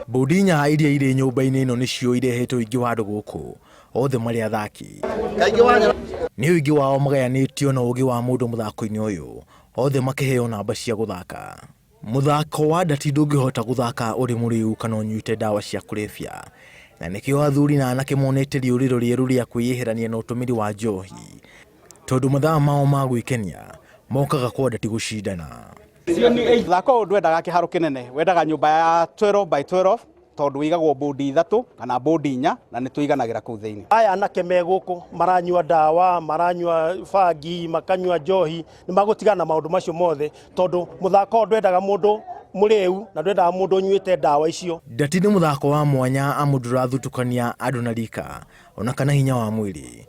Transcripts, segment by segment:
Mbũndi inya iria irĩ nyũmba-inĩ ĩno nĩcio irehete ũingĩ wa andũ gũkũ, othe marĩ athaki. Nĩ ũingĩ wao magayanĩtio na ũgĩ wa mũndũ mũthako-inĩ ũyũ, othe makĩheo namba cia gũthaka. Mũthako wa ndati ndũngĩhota gũthaka ũrĩ mũrĩu kana ũnyuĩte ndawa cia kũrebia, na nĩkĩo athuri na anake monete rĩũrĩro rĩerũ rĩa kwĩyeherania na ũtũmĩri wa njohi, tondũ mathaa mao ma gwĩkenia mokaga kwa ndati gũcindana. Mũthako ũyũ ndwendaga kĩharo kĩnene, wendaga nyũmba ya 12 by 12 tondũ ĩigagwo mbũndi ithatũ kana mbũndi inya na nĩ tũiganagĩra kũu thĩinĩ. Aya anake me gũkũ maranyua ndawa, maranyua bangi, makanyua njohi, nĩ magũtigana na maũndũ macio mothe tondũ mũthako ũyũ ndwendaga mũndũ mũrĩu na ndwendaga mũndũ ũnyuĩte ndawa icio. Ndati nĩ mũthako wa mwanya amu ndũrathutũkania andũ na rika ona kana hinya wa mwĩrĩ,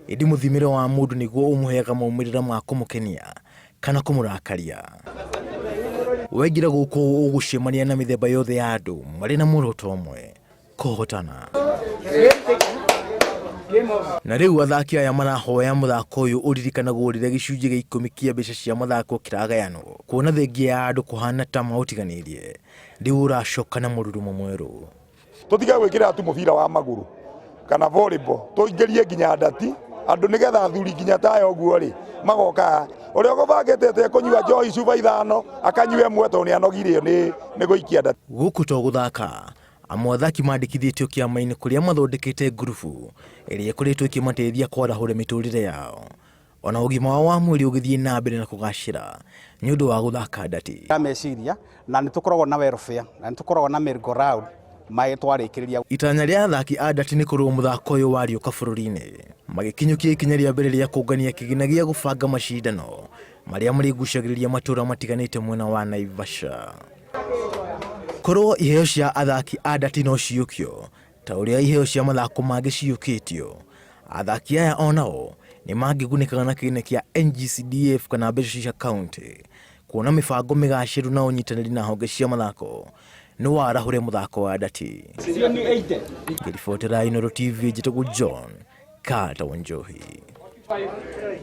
ĩndĩ mũthimĩre wa mũndũ nĩguo ũmũheaga maumĩrĩra ma kũmũkenia kana kũmũrakaria. Waingĩra gũkũ ũgũcemania na mĩthemba yothe ya andũ marĩ na muoroto ũmwe, kũhotana. Na rĩu athaki aya marahoya mũthako ũyũ ũririkanagwo rĩrĩa gĩcunjĩ gĩa ikũmi kĩa mbeca cia mathako kĩragayanwo, kuona thengia ya andũ kũhana ta maũtiganĩirie, rĩu ũracoka na mũrurumo mwerũ. Tũtige gwĩkĩrĩra tu mũbira wa magũrũ kana volleyball, tũingĩrie nginya ndati andũ nĩgetha athuri nginya taya ũguo rĩ magoka ũrĩa ũgũbangĩte atĩ ekũnyua njohi cuba ithano akanyua ĩmwe tondũ nĩ anogirio nĩ gũikia ndati. Gũkũ to gũthaka, amu athaki mandĩkithĩtio kĩama-inĩ kũrĩa mathondekete ngurubu ĩrĩa ĩkoretwo ĩkĩmateithia kwarahũra mĩtũrĩre yao ona ũgima wao wa mwĩrĩ ũgĩthiĩ na mbere na kũgacĩra nĩ ũndũ wa gũthaka ndati. Ya meciria na nĩ tũkoragwo na welfare na nĩ tũkoragwo na merry go round maĩ twarĩkĩrĩria. Itanya rĩa athaki a ndati nĩ kũrũa mũthako ũyũ wariũka bũrũri-inĩ, magĩkinyũkia ikinya rĩa mbere rĩa kũngania kĩgĩna gĩa gũbanga macindano marĩa marĩgucagĩrĩria matũra matiganĩte mwena wa Naivasha. Korwo iheo cia athaki a ndati no ciyũkio ta ũrĩa iheo cia mathako mangĩ ciyũkĩtio, athaki aya onao nĩ mangĩgunĩkaga na kĩgĩna kĩa NGCDF kana mbeca cia kaunti, kuona mĩbango mĩgacĩru na ũnyitanĩri na honge cia mathako nĩ warahũre mũthako wa ndati. Ngĩribotera Inooro TV, njĩtagwo John Carter Wanjohi.